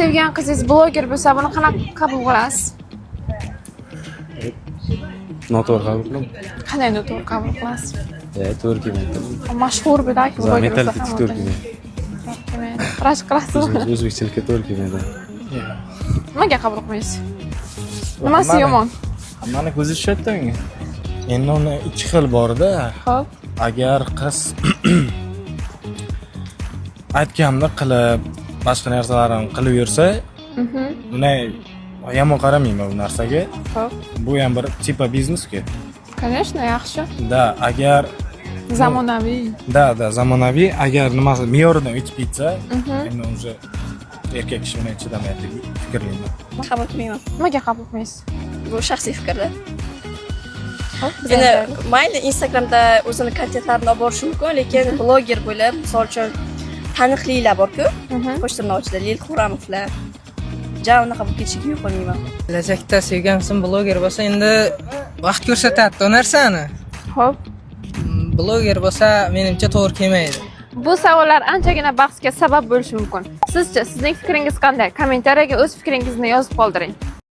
Sevgan qizingiz bloger bo'lsa, buni qanaqa qabul qilasiz? Noto'g'ri qabul qilaman. Qanday noto'g'ri qabul qilasiz? To'g'ri kelmaydi. Mashhur balki bloger bo'lsa Mentalitet ham to'g'ri kelmaydi. To'g'ri kelmaydi. Rashk qilasizmi? O'zimiz o'zbekchilikka to'g'ri kelmaydi. Nimaga qabul qilmaysiz? Nimasi yomon? Hammani ko'zi tushadida unga. Endi uni ikki xil borda. Agar qiz aytganimni qilib, boshqa narsalarni qilib yursa, uni yomon qaramayman bu narsaga. Bu ham bir типа biznesku. Конечно, yaxshi. Да, agar Zamonaviy. Да, zamonaviy, agar nimasi me'yoridan o'tib ketsa, endi уже erkak kishi uni chidamaydi deb fikrlayman. Qabul qilmayman. Nimaga qabul qilmaysiz? Bu shaxsiy fikrda. Xo'p, biz Endi aytaylik. mayli, Instagramda o'zini kontentlarini olib borishi mumkin, lekin bloger bo'lib, misol uchun, taniqlilar borku, qo'shtirnoq ichida Lil Xuramovlar. Ja unaqa bo'lib ketishiga yo'l qo'ymayman. Kelajakda sevgan qizim bloger bo'lsa, endi vaqt ko'rsatadi u narsani. Bloger bo'lsa, menimcha, to'g'ri kelmaydi. Bu savollar anchagina bahsga sabab bo'lishi mumkin. Sizchi, sizning fikringiz qanday? Kommentariyaga o'z fikringizni yozib qoldiring.